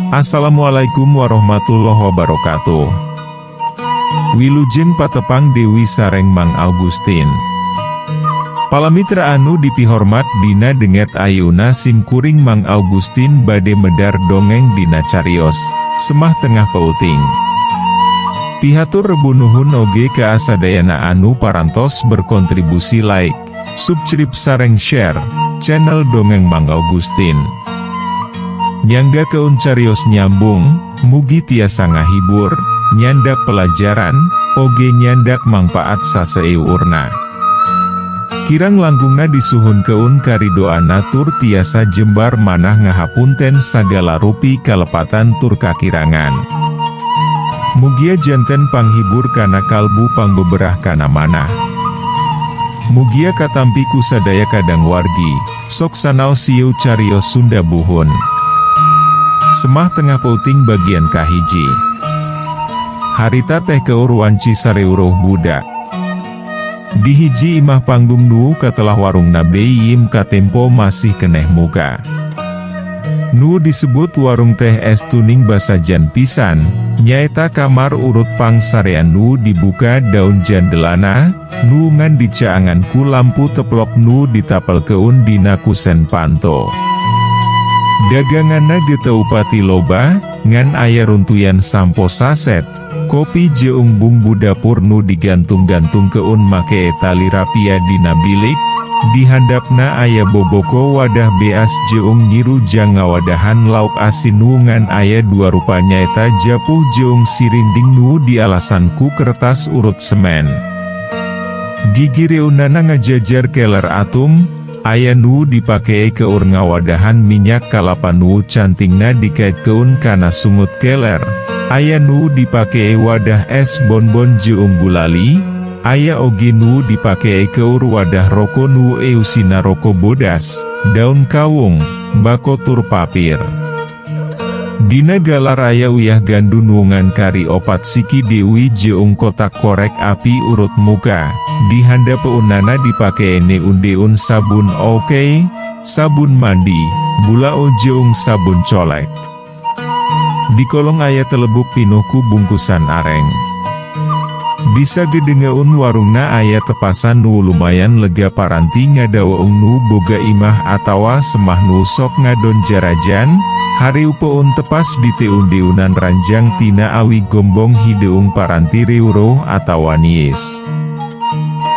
Assalamualaikum warahmatullahi wabarakatuh. Wilujeng patepang Dewi sareng Mang Augustin. Palamitra anu dipihormat, dina dinten ayeuna sim kuring Mang Augustin bade medar dongeng dina carios Semah Tengah Peuting. Pihatur rebu nuhun oge ka sadayana anu parantos berkontribusi like, subscribe sareng share channel Dongeng Mang Augustin. Nyanggakeun carios nyambung, mugi tiasa ngahibur, nyandak pelajaran, oge nyandak mangpaat saseuurna. Kirang langkungna disuhunkeun karidoanna tur tiasa jembar manah ngahapunten sagala rupi kalepatan tur kakirangan. Mugia janten panghibur kana kalbu, pangbeberah kana manah. Mugia katampi ku sadaya kadang wargi, sok sanaos sieu carios Sunda buhun. Semah Tengah Peuting bagian kahiji. Harita teh keur wanci sareuruh budak. Di hiji imah panggung nu katelah warungna Beyim katempo masih keneh muka. Nu disebut warung teh es tuning basajan pisan, nyaeta kamar urut pangsarean nu dibuka daun jandelana, nu ngan dicaangan ku lampu teplok nu ditapelkeun dina kusen panto. Daganganna ge teu pati loba, ngan aya runtuyan sampo saset, kopi jeung bumbu dapur nu digantung-gantungkeun make tali rapia dina bilik. Di handapna aya boboko wadah beas jeung nyiru jang ngawadahan lauk asin nu ngan aya dua rupa, nyaeta japuh jeung sirinding nu dialasan ku kertas urut semen. Gigireunana ngajajar keler atum, aya nu dipake keur ngawadahan minyak kalapa nu cantingna dikaitkeun kana sungut keler, aya nu dipake wadah es bonbon jeung gulali, aya oge nu dipake keur wadah roko nu eusina roko bodas, daun kawung, bako tur papir. Dina galar aya uyah gandu nu ngan kari opat siki deui jeung kotak korek api urut muka. Di handapeunana dipake neun-deun sabun oke, sabun mandi, bulao jeung sabun colek. Di kolong aya telebuk pinuh ku bungkusan areng. Di sagedengeun warungna aya tepasan nu lumayan lega paranti ngadaweung nu boga imah atawa semah nu sok ngadon jarajan. Hareupeun tepas diteun-deunan ranjang tina awi gombong hideung paranti reuruh atawa niis.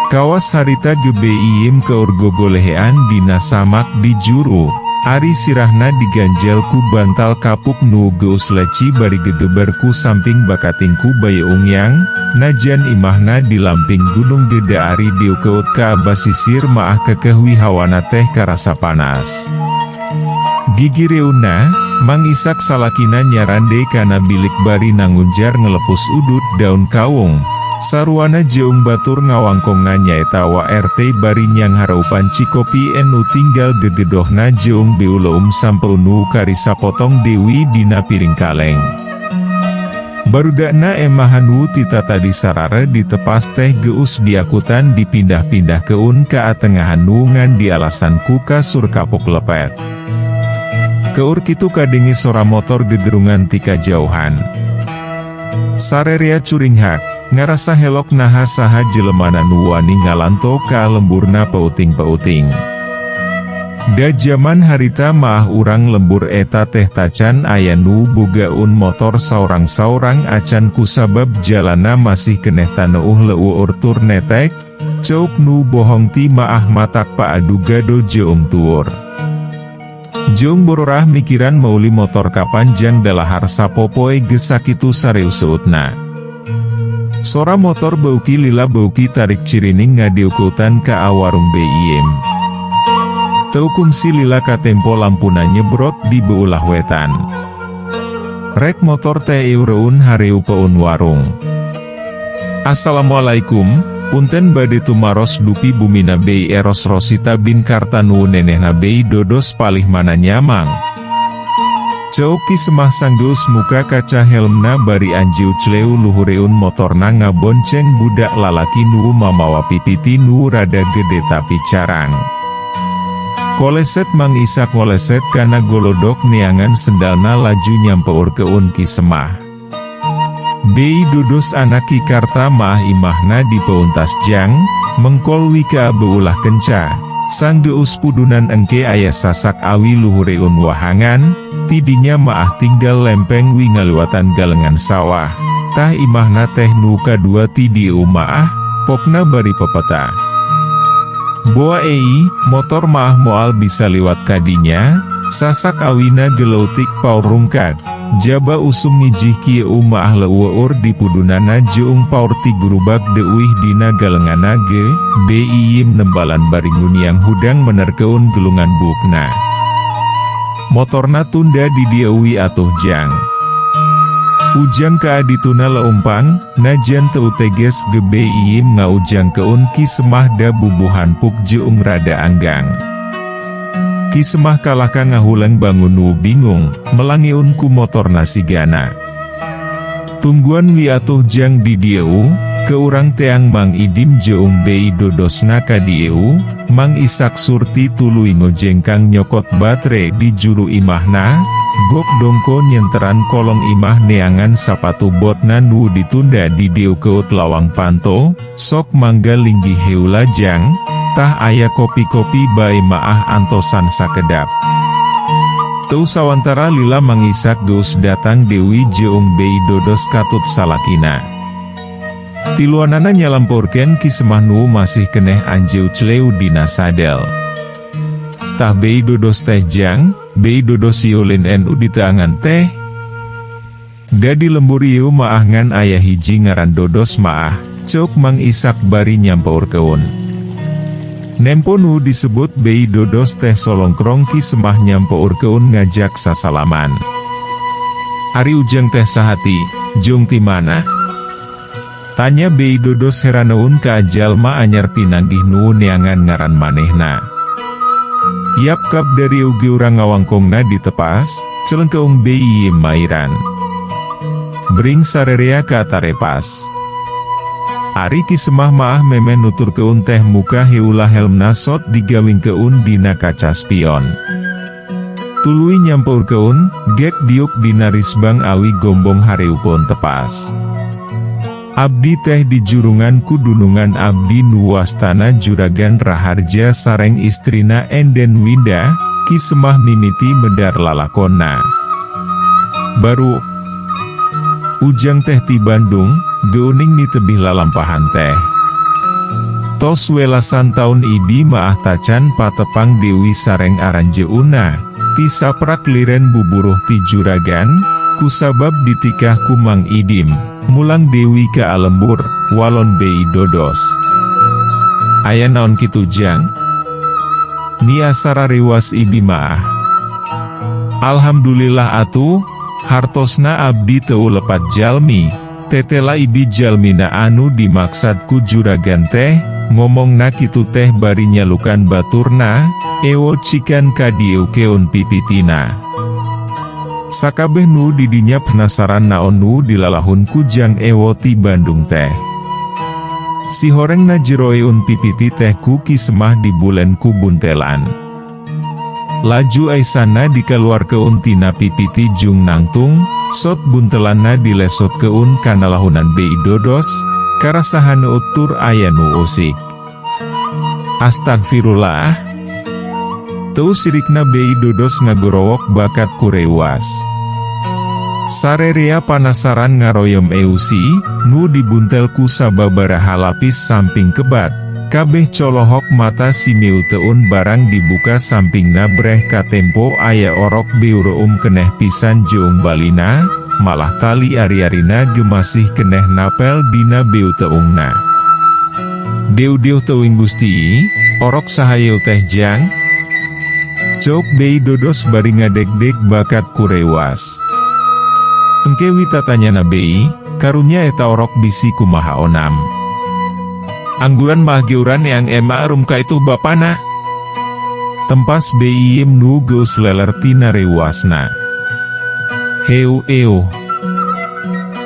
Kawas harita ge Beyim keur gogolehean dina samak di juru, ari sirahna diganjel ku bantal kapuk nu geus leci bari gegeber ku samping bakating ku bayeungyang. Najan imahna di lamping gunung gede, ari dieukeut ka basisir maah kekeh hawana teh karasa panas. Gigireunna, Mang Isak salakina nyarande kana bilik bari nangunjar ngelepus udut daun kawung. Saruana jeung batur ngawangkongna, nyaeta Wa RT, bari nyanghareupan cikopi enu tinggal gegedohna jeung beuleum sampeu nu kari sapotong deui dina piring kaleng. Barudakna emahan nu tita tadi sarare di tepas teh geus diakutan dipindah-pindahkeun ka atengahan nu ngan dialasan ku kasur kapuk lepet. Keur kitu kadenge sora motor gegerungan ti kajauhan. Sarerea curinghak, ngarasa helok naha saha jelemana nu wani ngalanto ka lemburna peuting-peuting. Da jaman harita maah urang lembur eta teh tacan aya nu bogaun motor saurang-saurang acan, kusabab jalana masih keneh taneuh leueur tur netek, ceuk nu bohong ti maah matak paadu gado jeung tuur. Jeung bororah mikiran meuli motor kapanjang dalahar sapopoe geus sakitu sareuseutna. Sora motor beuki lila beuki tarik cirining ngadieukutan ka warung Beyim. Teu kungsi lila katempo lampuna nyebrot di beulah wetan. Rek motor teh eureun hareupeun warung. "Assalamualaikum, punten bade tumaros, dupi bumina Bei Eros Rosita bin Kartanu, nenehna Bei Dodos, palih mana nya, Mang?" Ceuk Ki Semah sanggeus muka kaca helmna bari anjiu cleu luhureun motorna ngabonceng budak lalaki nu mamawa pipiti nu rada gede tapi carang. Koleset Mang Isak ngoleset kana golodok neangan sendalna laju nyampeurkeun Ki Semah. Bei Dodos anak Ki Karta maah imahna di peuntas jang, mengkol wika beulah kenca, sanggeus pudunan engke aya sasak awi luhureun wahangan, tidinya maah tinggal lempeng wi ngaliwatan galengan sawah, tah imahna teh nu kadua ti dieu maah, pokna bari pepeta. Boa ei, motor maah moal bisa liwat kadinya, sasak awina geleutik paur rungkad, jaba usum ngijih kieu maah leueur di pudunana jeung paur ti gurubak deuih dina galengana ge, BIim nembalan bari nguniang hudang menerkeun gelungan buukna. Motorna tunda di dieuwi atuh jang. Ujang kaadituna leumpang, najan teu teges ge BIim ngaujangkeun Ki Semah da bubuhan puk jeung rada anggang. Ki Semah kalahka ngahuleng bangun nu bingung, melangeun ku motorna sigana. Tungguan wi atuh jang di dieu, ke urang teang Mang Idim jeung Bei Dodosna ka dieu, Mang Isak Surti tuluy ngojengkang nyokot batre di juru imahna, gok dongko nyenteran kolong imah neangan sapatu botna nu ditunda di dieu keut lawang panto, sok mangga linggih heula jang, tah aya kopi-kopi bae maah antosan sakedap. Teu sawantara lila Mang Isak geus datang deui jeung Bei Dodos katut salakina. Tiluanana nyalamporkeun Ki Semah nu masih keneh anjeu cleu dina sadel. Tah Bei Dodos teh jang, Bei Dodos ieu lin nu diteangan teh. Da di lembur ieu maah ngan aya hiji ngaran Dodos maah, ceuk Mang Isak bari nyampeurkeun. Nempo nu disebut Bei Dodos teh solongkrong Ki Semah nyampeurkeun ngajak sasalaman. Ari Ujang teh sahati, jung ti mana? Tanya Bei Dodos heraneun ka jalma anyar pinanggih nu neangan ngaran manehna. Yap kap dari ugi urang ngawangkongna ditepas, celengkeung Bei mairan. Bring sarerea ka tarepas. Ari Ki Semah maah memeh nuturkeun teh muka heula helmna sot digawingkeun dina kaca spion. Tuluy nyampeurkeun, gek diuk dina risbang awi gombong hareupeun tepas. Abdi teh dijurungan ku dunungan abdi nu wastana Juragan Raharja sareng istrina Enden Winda, Ki Semah mimiti medar lalakonna. Baru Ujang teh ti Bandung, geuning nitebih lalampahan teh. Tos welasan taun ibi maah tacan patepang deui sareng aranjeunna, ti saprak liren buburuh ti juragan, kusabab ditikah ku Mang Idim, mulang deui ka alembur, walon Bei Dodos. Aya naon kitu jang? Nia sarariwas ibi maah. Alhamdulillah atuh, hartosna abdi teu lepat jalmi, tetela ibi jalmina anu dimaksad ku juragan teh, ngomongna kitu teh bari nyalukan baturna, ewo cikan ka dieukeun pipitina. Sakabeh nu didinya penasaran naon nu dilalahun ku Jang Ewo ti Bandung teh. Si horengna jeroeun pipiti teh ku Ki Semah dibulen ku buntelan. Laju aisana dikaluarkeun tina pipiti jung nangtung, sot buntelanna dilesotkeun kana lahunan Bei Dodos, karasahan tur aya nu usik. Astagfirullah. Teu sirikna Bei Dodos ngagorowok bakat kureuwas. Sarerea panasaran ngaroyom eusi, nu dibuntel ku sababaraha lapis samping kebat, kabeh colohok mata simeuteun barang dibuka sampingna breh katempo aya orok beureum keneh pisan jeung balina, malah tali ari-arina gemasih keneh napel dina beuteungna. Deu-deu teuing Gusti, orok saha ieu teh jang? Ceuk Bei Dodos bari ngadegdeg bakat kurewas. Engke wi tatanyana Bei, karunya eta orok bisi kumaha onam. Angguran mah geuran yang ema arum ka itu bapana. Tempas Bei nu geus leler tina reuasna. Heu eu.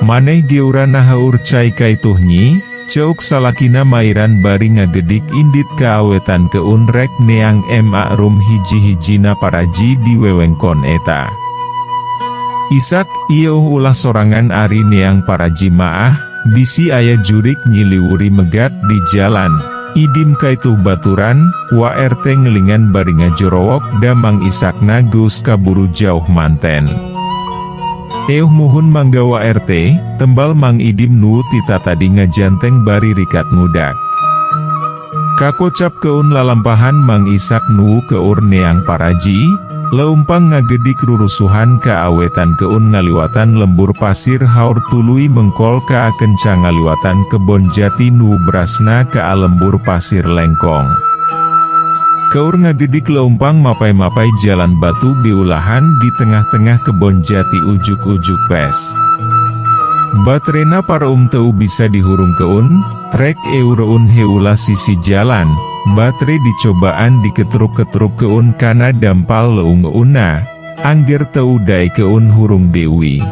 Maneh geuran nahaur cai kaituh nyi, Ceuk salakina mairan bari ngagedik indit kaawetankeun rek neang Ema Rum hiji-hijina paraji di wewengkon eta. Isak, ieuh ulah sorangan ari neang paraji maah, bisi aya jurig nyiliwuri megat di jalan. Idim kaituh baturan, Wa RT ngelingan bari ngajorowok da Mang Isakna geus kaburu jauh manten. Euh muhun mangga Wa RT, tembal Mang Idim nu ti tatadi ngajanteng bari rikat ngudak. Kakocapkeun lalampahan Mang Isak nu keur neang paraji, leumpang ngagedik rurusuhan kaawetankeun ngaliwatan lembur pasir haur tuluy mengkol ka kenca ngaliwatan kebon jati nu berasna ka lembur pasir lengkong. Keur ngagedik leumpang mapay-mapay jalan batu biulahan di tengah-tengah kebon jati ujuk-ujuk pes. Baterena pareum teu bisa dihurungkeun, rek eureun heula sisi jalan, batre dicobaan diketruk-ketrukkeun kana dampal leungeunna, angger teu daekeun hurung deui.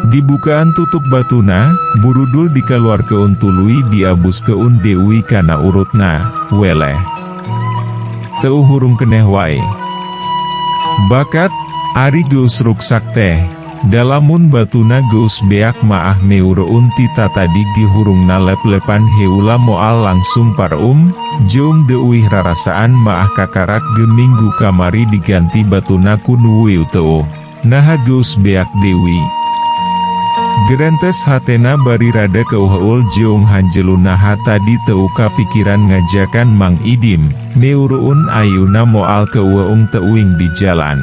Dibukaan tutup batuna, burudul dikaluarkeun tuluy diabuskeun deui kana urutna, weleh. Teu hurung keneh wae. Bakat, ari geus ruksak teh, da lamun batuna geus beak maah meureun ti tatadi ge hurungna lep-lepan heula moal langsung pareum, jeung deuih rarasaan maah kakarak ge minggu kamari diganti batuna ku nu teuh, naha geus beak deui. Gerentes hatena bari rada keuheul jeung hanjelu naha tadi teu kapikiran ngajakan Mang Idim, meureun ayuna moal keuweung teuing di jalan.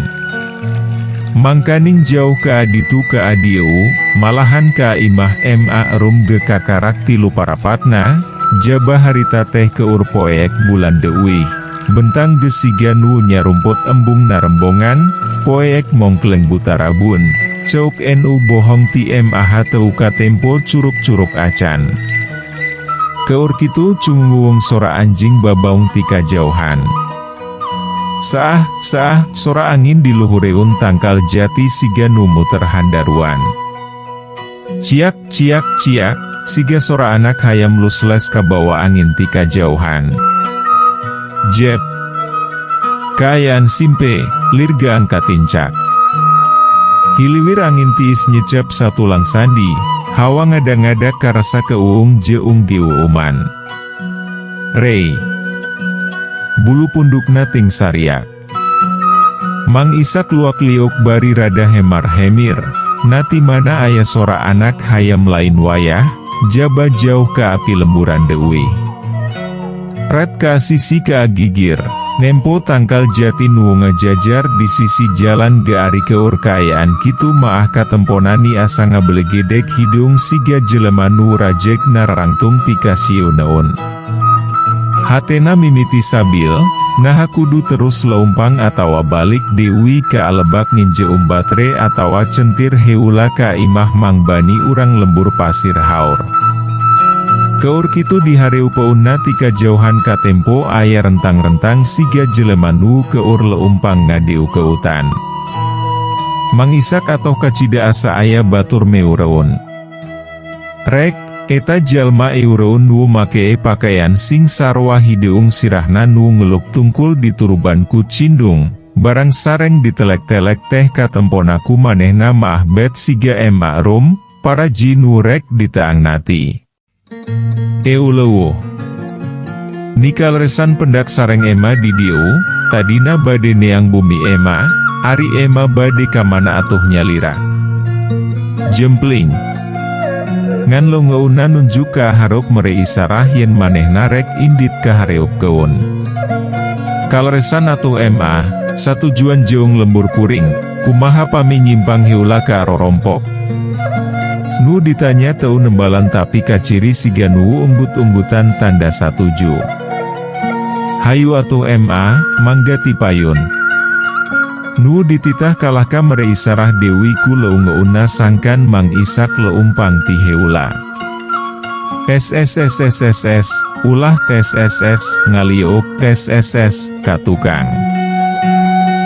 Mangkaning jauh ka ditu ka dieu, malahan ka imah Ma Rum ge kakarak tilu parapatna, jaba harita teh keur poek bulan deuih. Bentang geus siga nu nyarumput embung narembongan, poek mongkleng butarabun. Ceuk nu bohong ti MAH teu katempo curug-curug acan. Keur kitu cunguwung sora anjing babaung ti kajauhan. Saah, saah, sora angin di luhureun tangkal jati siga nu muter handaruan. Ciak, ciak, ciak, siga sora anak hayam lusles kabawa angin ti kajauhan. Jeb. Kaayaan simpe, lir gaang katincak. Hiliwir angin tiis nyecep satulang sandi, hawa ngada-ngada karasa keuung jeung giuuman. Rei. Bulu pundukna ting sariak. Mang Isak luak liuk bari rada hemar-hemir, nati mana aya sora anak hayam lain wayah, jaba jauh ka api lemburan deuih. Red ka sisi ka gigir, nempo tangkal jati nu ngajajar di sisi jalan ge ari keur kaayaan kitu maah katemponani asa ngabelegedek hidung siga jelema nu rajek nararangtung pikasieuneun. Hatena mimiti sabil, naha kudu terus leumpang atawa balik deui ka alebak nginjeum batre atawa centir heula ka imah Mang Bani urang lembur pasir haur. Keur kitu dihareupeunna ti kajauhan katempo aya rentang-rentang siga jelema nu keur leumpang ngadiukeutan. Mang Isak atoh kacida asa aya batur meureun. Rek, eta jalma eureun nu make pakaian sing sarua hideung sirahna nu ngeluk tungkul dituruban ku cindung, barang sareng ditelek-telek teh katempona ku manehna maah bet siga Ema Rum, paraji nu rek diteangnati. Euleuh. Nikaleresan pendak sareng Ema di dieu, tadina bade neang bumi Ema, ari Ema bade ka mana atuh nyalira. Jempling. Ngan leungeunna nunjuk ka hareup mere isarah yen manehna rek indit ka hareupkeun. Kaleresan atuh Ma, satujuan jeung lembur kuring, kumaha pami nyimpang heula ka rorompok. Nu ditanya teu nembalan tapi kaciri siga nu unggut-unggutan tanda satuju. Hayu atuh Ma, mangga ti payun. Nu dititah kalahka mere isarah deui ku leungeunna sangkan Mang Isak leumpang ti heula. SSSSSS, ulah SSS, ngaliuk SSS, ka tukang.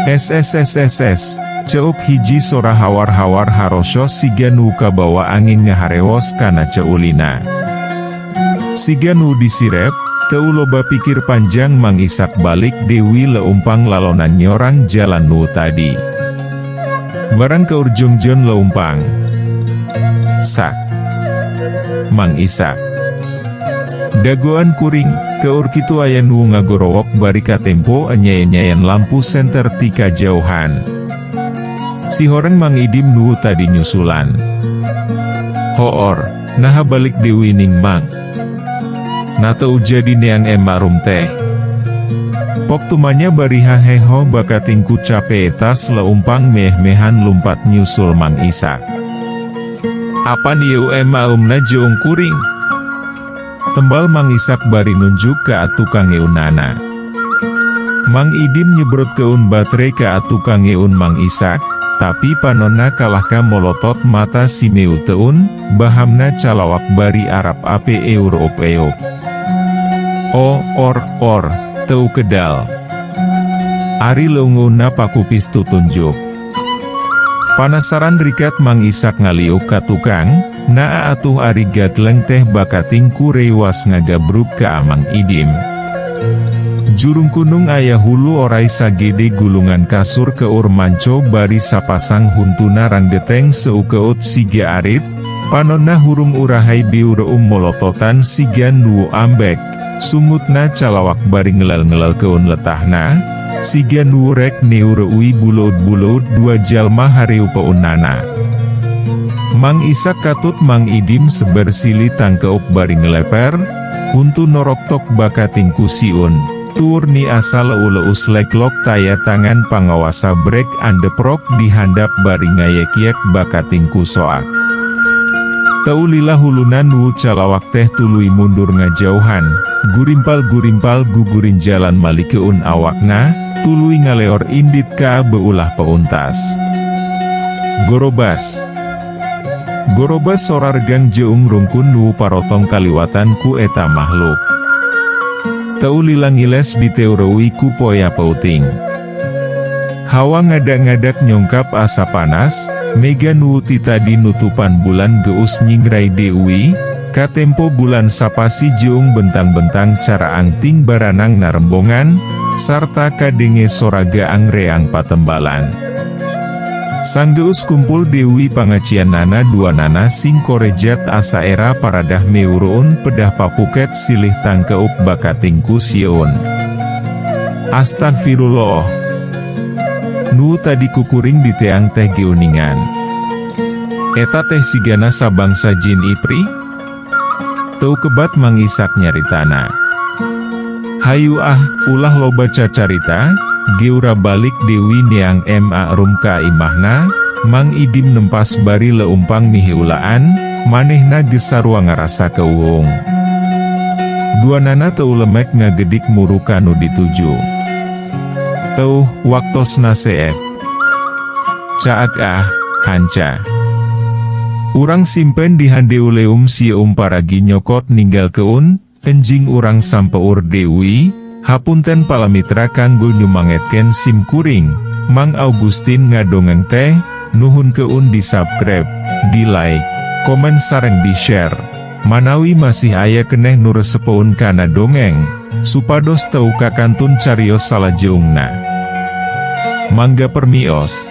SSSSS, ceuk hiji sora hawar-hawar harosos siga nu kabawa angin ngaharewos kana ceulina. Siga nu disirep, teu loba pikir panjang Mang Isak balik deui leumpang lalonan nyorang jalan nu tadi. Barang keur jongjon leumpang. Sak. Mang Isak. Dagoan kuring, keur kitu aya nu ngagorowok bari katempo enyay-enyayan lampu senter ti kajauhan. Sihoreng Mang Idim nu tadi nyusulan. Hoor, naha balik deui ning Mang. Na teu jadi neang Emak Rum teh. Pok tumanya bari haheho bakating ku cape tas leumpang meh-mehan lumpat nyusul Mang Isak. Apan ieu Emak Rumna jeung kuring? Tembal Mang Isak bari nunjuk ka tukang eunana. Mang Idim nyebrotkeun batre ka tukang eun Mang Isak, tapi panonna kalahka molotot mata si meuteun, bahamna calawak bari arap ape eur op eop. O, or, or, teu kedal. Ari leungeunna pakupis tutunjuk. Panasaran rikat Mang Isak ngaliuk ka tukang, naa atuh ari gatleng teh bakating ku rewas ngagabrug ka Amang Idim. Jurung kunung aya hulu oray sagede gulungan kasur keur manco bari sapasang huntuna ranggeteng seukeut siga arit, panonna hurung urahay biureum molototan siga nu ambek, sungutna calawak bari ngelel-ngelelkeun letahna, siga nu rek neureui buleud-buleud dua jalma hareupeunana. Mang Isak katut Mang Idim seber sili tangkeuk bari ngeleper, huntu noroktok bakating ku sieun, tur ni asal leuleus leklok taya tangan pangawasa brek andeprok di handap bari ngayek-yek bakating ku soak. Teu lila huluna nu calawak teh tuluy mundur ngajauhan, gurimpal-gurimpal gugurin jalan malikeun awakna, tuluy ngaleor indit ka beulah peuntas. Gorobas. Gorobas sora regang jeung rungkun nu parotong kaliwatan ku eta makhluk. Teu lila ngiles diteureui ku poya peuting. Hawa ngadak-ngadak nyongkap asa panas, mega nu ti tadi nutupan bulan geus nyingrai deui, katempo bulan sapasi jeung bentang-bentang caraang ting baranang narembongan, sarta kadenge sora gaang reang patembalan. Sanggeus kumpul deui pangacianana duanana sing korejat asa era paradah meureun pedah papuket silih tangkeup bakating ku sieun. Astagfirullah. Nu tadi kukuring diteang teh geuningan. Eta teh sigana sabangsa jin ipri? Teu kebat Mang Isak nyaritana. Hayu ah, ulah loba cacarita, geura balik deui neang Emak Rum ka imahna, Mang Idim nempas bari leumpang miheulaan, manehna geus sarua ngarasa keuung. Duanana teu lemek ngagedik muru ka nu dituju. Teuh, waktosna seep. Caag ah, hanca. Urang simpen di handeuleum sieum paragi nyokot ninggalkeun, enjing urang sampeur deui, hapunten palamitra kanggo nyumangetkeun sim kuring, Mang Augustin ngadongeng teh, nuhunkeun di subscribe, di like, komen sareng di share. Manawi masih aya keneh nu resepeun kana dongeng, supados teu kakantun carios salajeungna. Mangga permios.